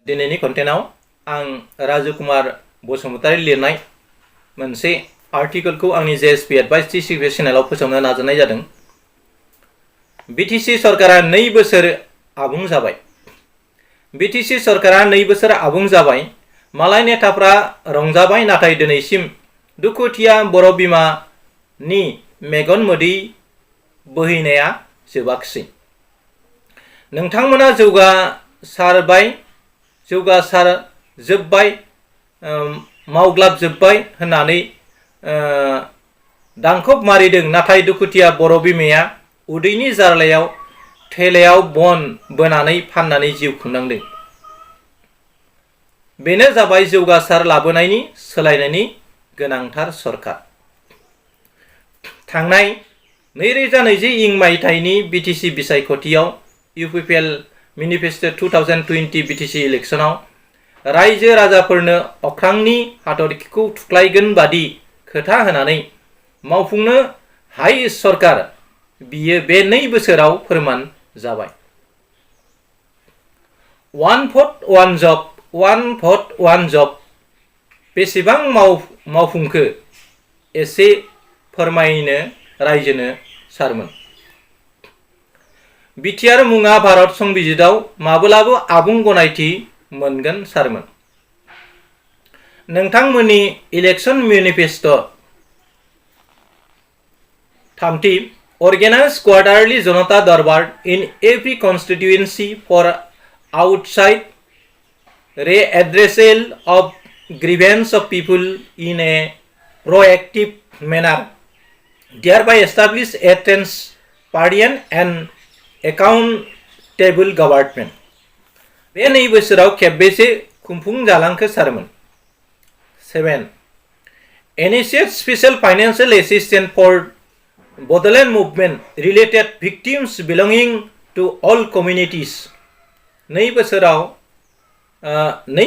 दिनैनि कन्टेन्टआव आं राजकुमार बसुमतारी लिरनाय मोनसे आर्टिकलखौ आंनि जेएसपी एडभाइस टिसिपि चेनेलाव फोसावनो नाजानाय जादों। बिटिसि सरकारा 2 बोसोर आबुं जाबाय। बिटिसि सरकारा 2 बोसोर आबुं जाबाय। मालाय नेताफ्रा रंजाबाय, नाथाय दिनैसिम दुखुथिया बर' बिमानि मेगन मोदै बोहैनाया जोबाखिसै। नोंथांमोना जौगासारजोब्बाय, मावग्लाबजोब्बाय होननानै दांखब मारिदों, नाथाय दुखुथिया बर' बिमाया उदैनि जार्लायाव थेलायाव बन बोनानै फाननानै जिउ खुंनांदों। बेनो जाबाय जौगासार लाबोनायनि सोलायनायनि गोनांथार सरकार। थांनाय 2020 मायथाइनि बिटिसि बिसायख'थियाव इउपिपिएल मेनिफेस्टो 2020 बिटिसि इलेक्शनाव रायजो राजाफोरनो अख्रांनि हाथरखिखौ थुख्लायगोन बादि खोथा होनानै मावफुंनो हायै सरकार, बियो बे 2 बोसोराव फोरमान जाबाय। One vote one job, one vote one job बेसेबां मावफुंखो एसे फोरमायनो रायजोनो सारमोन। बिटिआर मुङा भारत संबिजिताव माब्लाबो आबुं गनायथि मोनगोन सारमोन। नोंथांमोननि इलेक्शन मेनिफेस्टो 3 organize quarterly जनता दरबार in every constituency for outside readdressal of grievance of people in a proactive manner, thereby establish a transparent and accountable government। बे 2 बोसोराव खेबबेसे खुंफुं जालांखो सारमोन। 7 initiate special financial assistance for Bodoland movement related victims belonging to all communities। 2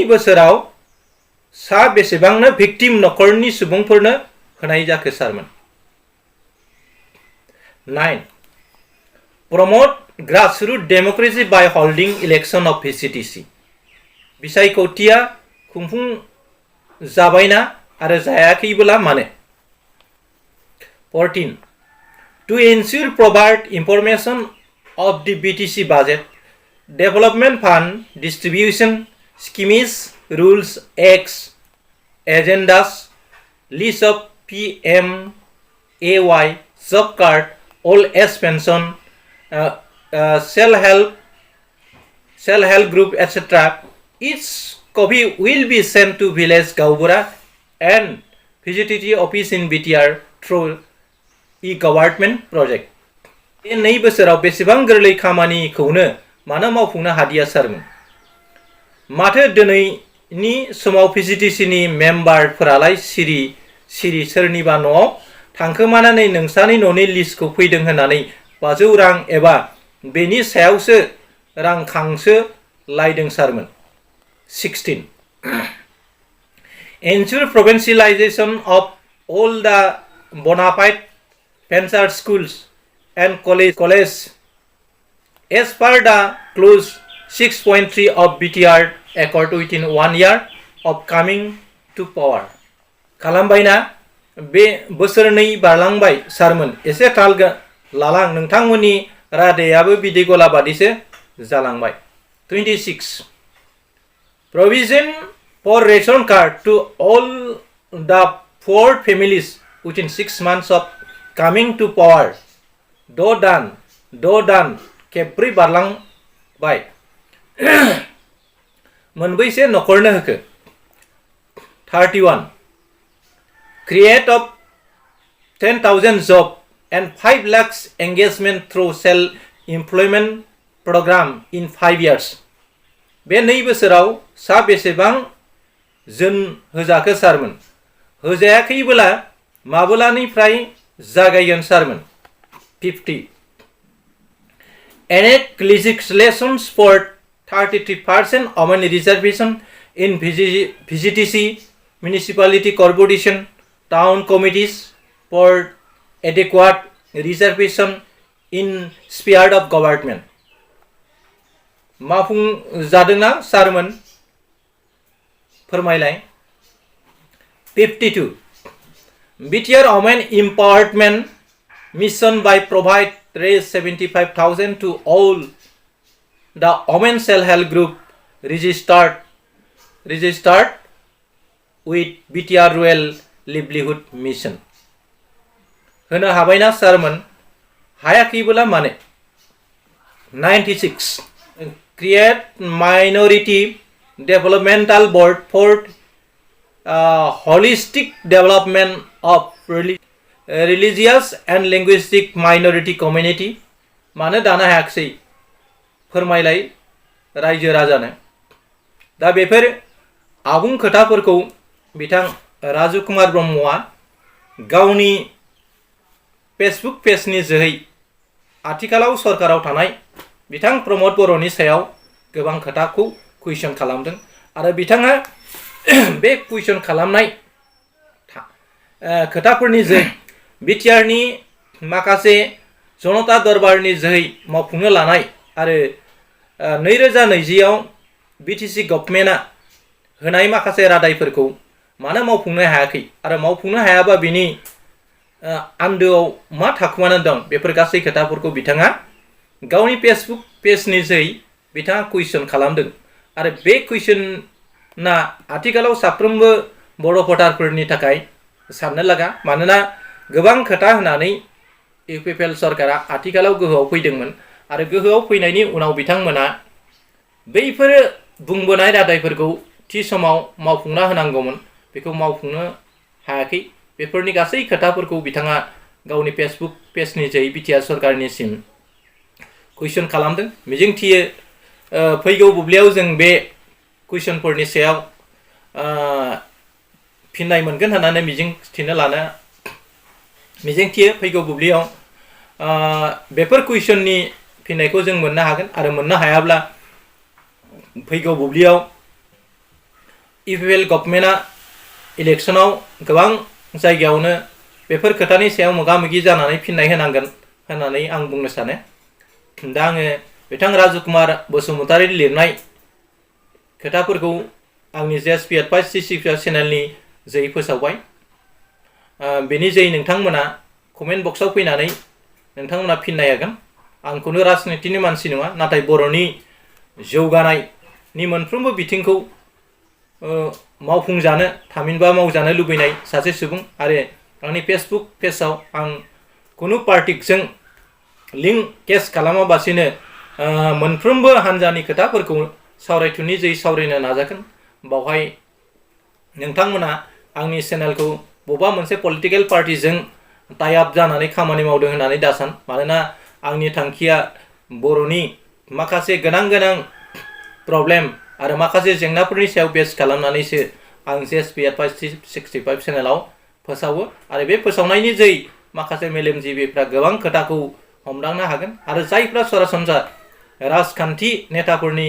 बोसोराव सा बेसेबांनो victim नखरनि सुबुंफोरनो होनाय जाखो सारमोन। 9 promote grassroots democracy by holding election of VCTC। बिसायख'थिया खुंफुं जाबायना आरो जायाखैबोला मानो। 14 to ensure proper information of the BTC budget, development fund distribution schemes, rules, acts, agendas, list of PMAY, job card, old age pension, self-help group, etc. Each copy will be sent to village Gaubura and VGTT office in BTR through e-government project। बे 2 बोसोराव बेसेबां गोरलै खामानिखौनो मानो मावफुंनो हादिया सारमोन। माथो दिनैनि समाव VGTCनि मेम्बारफोरालाय सिरि सोरनिबा न'आव थांखोमानानै नोंसानि न'नि लिस्टखौ फैदों होननानै 500 रां एबा बेनि सायावसो रां खांसो लायदों सारमोन। 16 ensure provincialization of all the bona fide venture schools and college as per the clause 6.3 of BTR accord within 1 year of coming to power। खालामबायना बे बोसोरनै बारलांबाय सारमोन, एसे थाल लालां, नोंथांमोननि रादायाबो बिदै गला बादिसो जालांबाय। 26 provision for ration card to all the poor families within 6 months of coming to power। द' दान खेब्रै बारलांबाय, मोनबैसे नखरनो होखो। 31 create of 10,000 job and 5 lakhs engagement through self-employment program in 5 years। बे 2 बोसोराव सा बेसेबां जोन होजाखो सारमोन। होजायाखैबोला माब्लानिफ्राय जागायगोन सारमोन। 50 enact legislation for 33% women reservation in VGTC, municipality corporation, town committees for adequate reservation in sphere of government। मावफुं जादोंना सारमोन। फोरमायलाय 52 BTR Women Empowerment Mission by provide raise 75,000 to all the women self-help group registered with BTR Rural Livelihood Mission. होनो हाबायना सारमोन हायाखैबोला माने 96 create minority developmental board for holistic development of religious and linguistic minority community. मानो दानो हायाखै फोरमायलाय रायजो राजानो। दा बेफोर आबुं खोथाफोरखौ बिथां राजु कुमार ब्रह्मआ गावनि फेसबुक पेजनि जोहै आथिखालाव सरकाराव थानाय बिथां प्रमद बर'नि सायाव गोबां खोथाखौ कुइसन खालामदों आरो बिथाङा बे कुइसन खालामनाय खोथाफोरनि जोहै बिटिआरनि माखासे जनता दरबारनि जोहै मावफुंनो लानाय आरो 2020 आव बिटिसि गभर्नमेन्टआ होनाय माखासे रादायफोरखौ मानो मावफुंनो हायाखै आरो मावफुंनो हायाबा बिनि आन्दोआव मा थाखुमाना दं बेफोर गासै खोथाफोरखौ बिथाङा गावनि फेसबुक पेजनि जोहै बिथाङा कुइसन खालामदों आरो बे कुइसना आथिखालाव साफ्रोमबो बर' भटारफोरनि थाखाय साननो लागा मानोना गोबां खोथा होनानै इउपिपिएल सरकारा आथिखालाव गोहोआव फैदोंमोन आरो गोहोआव फैनायनि उनाव बिथांमोना बैफोर बुंबोनाय रादायफोरखौ थि समाव मावफुंना होनांगौमोन बेखौ मावफुंनो हायाखै बेफोरनि गासै खोथाफोरखौ बिथाङा गावनि फेसबुक पेजनि जोहै बिटिआर सरकारनिसिम कुइसन खालामदों मिजिंथियो फैगौ बुब्लियाव जों बे कुइसनफोरनि सायाव फिननाय मोनगोन होननानै मिजिंथियो फैगौ बुब्लियाव बेफोर कुइसननि फिननायखौ जों मोननो हागोन आरो मोननो हायाब्ला फैगौ बुब्लियाव इउपिपिएल गभर्नमेन्टआ इलेक्शनाव गोबां जायगायावनो बेफोर खोथानि सायाव मोगा-मोगि जानानै फिननाय होनांगोन होननानै आं बुंनो सानो। दा आङो बिथां राजु कुमार बसुमतारिनि लिरनाय खोथाफोरखौ आंनि जेएसपि एडभाइस सिसिपिआर चेनेलनि जोहै फोसावबाय। बेनि जोहै नोंथांमोना कमेन्ट बक्सआव फैनानै नोंथांमोना फिननाय होगोन। आं खुनु राजनितिनि मानसि नङा नाथाय बर'नि जौगानायनि मोनफ्रोमबो बिथिंखौ मावफुंजानो थामहिनबा मावजानो लुबैनाय सासे सुबुं आरो आंनि फेसबुक पेजआव आं खुनु पार्टिजों लिंक केस खालामाबासिनो मोनफ्रोमबो हान्जानि खोथाफोरखौ सावरायथुनि जोहै सावरायनो नाजागोन। बावहाय नोंथांमोना आंनि चेनेलखौ बबेबा मोनसे पलिटिकेल पार्टिजों टाइ आप जानानै खामानि मावदों होननानै दासान मानोना आंनि थांखिया बर'नि माखासे गोनां प्रब्लेम आरो माखासे जेंनाफोरनि सायाव बेस खालामनानैसो आं जेएसपि एडभाइस 65 चेनेलाव फोसावो आरो बे फोसावनायनि जोहै माखासे मेलेमजिबिफ्रा गोबां खोथाखौ हमदांनो हागोन आरो जायफ्रा सरासनस्रा राजखान्थि नेताफोरनि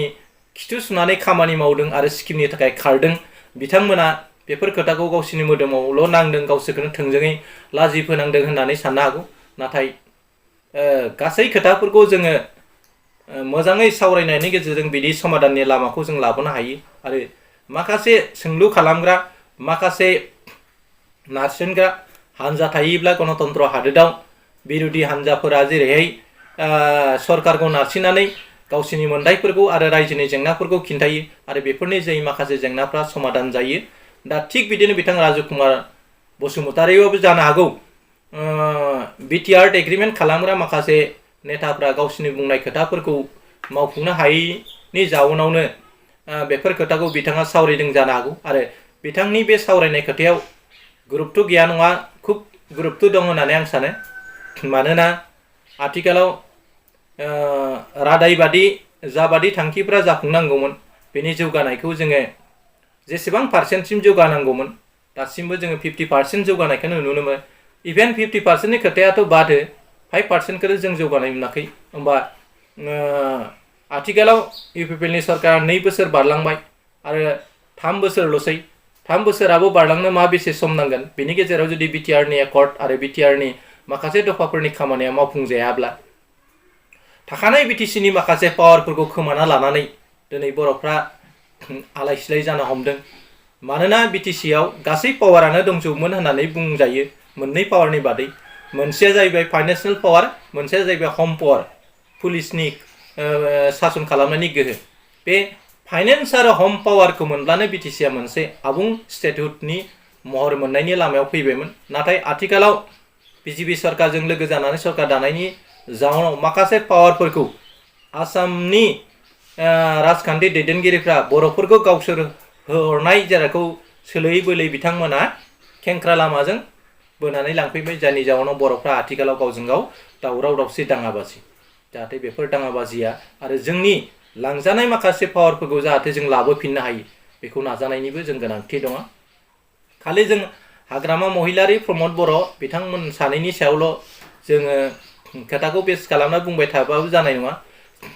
खिथु सुनानै खामानि मावदों आरो स्किमनि थाखाय खारदों बिथांमोना बेफोर खोथाखौ गावसिनि मोदोमावल' नांदों गावसोरखौनो थोंजोङै लाजि फोनांदों होननानै साननो हागौ नाथाय गासै खोथाफोरखौ जोङो मोजाङै सावरायनायनि गेजेरजों बिदि समाधाननि लामाखौ जों लाबोनो हायो आरो माखासे सोंलु खालामग्रा माखासे नारसिनग्रा हान्जा थायोब्ला गणतन्त्र हादोराव बिरोधि हान्जाफोरा जेरैहाय सरकारखौ नारसिननानै गावसिनि मोनदायफोरखौ आरो रायजोनि जेंनाफोरखौ खिन्थायो आरो बेफोरनि जोहै माखासे जेंनाफ्रा समाधान जायो। दा थिग बिदिनो बिथां राजु कुमार बसुमतारियाबो जानो हागौ बिटिआर एग्रिमेन्ट खालामग्रा माखासे नेताफ्रा गावसिनि बुंनाय खोथाफोरखौ मावफुंनो हायैनि जाउनावनो बेफोर खोथाखौ बिथाङा सावरायदों जानो हागौ आरो बिथांनि बे सावरायनाय खोथायाव गुरुत्व गैया नङा खुब गुरुत्व दं होननानै आं सानो मानोना आथिखालाव रादायबादि जाबादि थांखिफ्रा जाफुंनांगौमोन बेनि जौगानायखौ जोङो जेसेबां पार्सेन्टसिम जौगानांगौमोन दासिमबो जोङो 50% जौगानायखौ नुनो मोनो इभेन 50%नि खोथायाथ' बादो 5%खौनो जों जौगानाय मोनाखै होमबा आथिखालाव इउपिपिएलनि सरकारा 2 बोसोर बारलांबाय आरो 3 बोसोरल'सै 3 बोसोराबो बारलांनो मा बेसे सम नांगोन बेनि गेजेराव जुदि बिटिआरनि यख'थ आरो बिटिआरनि माखासे दफाफोरनि खामानिया मावफुंजायाब्ला थाखानाय बिटिसिनि माखासे पावारफोरखौ खोमाना लानानै दिनै बर'फ्रा आलाय सिलाय जानो हमदों मानोना BTC आव गासै पावारानो दंजोबोमोन होननानै बुंजायो मोननै पावारनि बादै मोनसेया जाहैबाय फाइनान्सियेल पावार मोनसेया जाहैबाय होम पावार पुलिसनि सासन खालामनायनि गोहो बे फाइनेन्स आरो होम पावारखौ मोनब्लानो BTC आ मोनसे आबुं स्टेटहुडनि महर मोननायनि लामायाव फैबायमोन नाथाय आथिखालाव BJP सरकारजों लोगो जानानै सरकार दानायनि जाउनाव माखासे पावारफोरखौ आसामनि राजखान्थि दैदेनगिरिफ्रा बर'फोरखौ गावसोर हरनाय जेराखौ सोलोयै बोलै बिथांमोना खेंख्रा लामाजों बोनानै लांफैबाय जायनि जाउनाव बर'फ्रा आथिखालाव गावजों गाव दावराव दावसि दाङाबाजि जाहाथे बेफोर दाङाबाजिया आरो जोंनि लांजानाय माखासे पावारफोरखौ जाहाथे जों लाबोफिननो हायो बेखौ नाजानायनिबो जों गोनांथि दङ खालि जों हाग्रामा महिलारि प्रमद बर' बिथांमोन सानैनि सायावल' जोङो खोथाखौ बेस खालामना बुंबाय थाबाबो जानाय नङा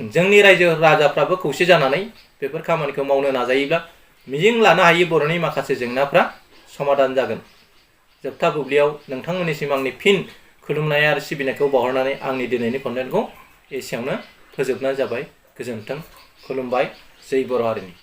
जोंनि रायजो राजाफ्राबो खौसे जानानै बेफोर खामानिखौ मावनो नाजायोब्ला मिजिं लानो हायो बर'नि माखासे जेंनाफ्रा समाधान जागोन जोबथा बुब्लियाव नोंथांमोननिसिम आंनि फिन खुलुमनाय आरो सिबिनायखौ बावहरनानै आंनि दिनैनि कन्टेन्टखौ एसेयावनो फोजोबनाय जाबाय गोजोन्थों खुलुमबाय जै बर' हारिनि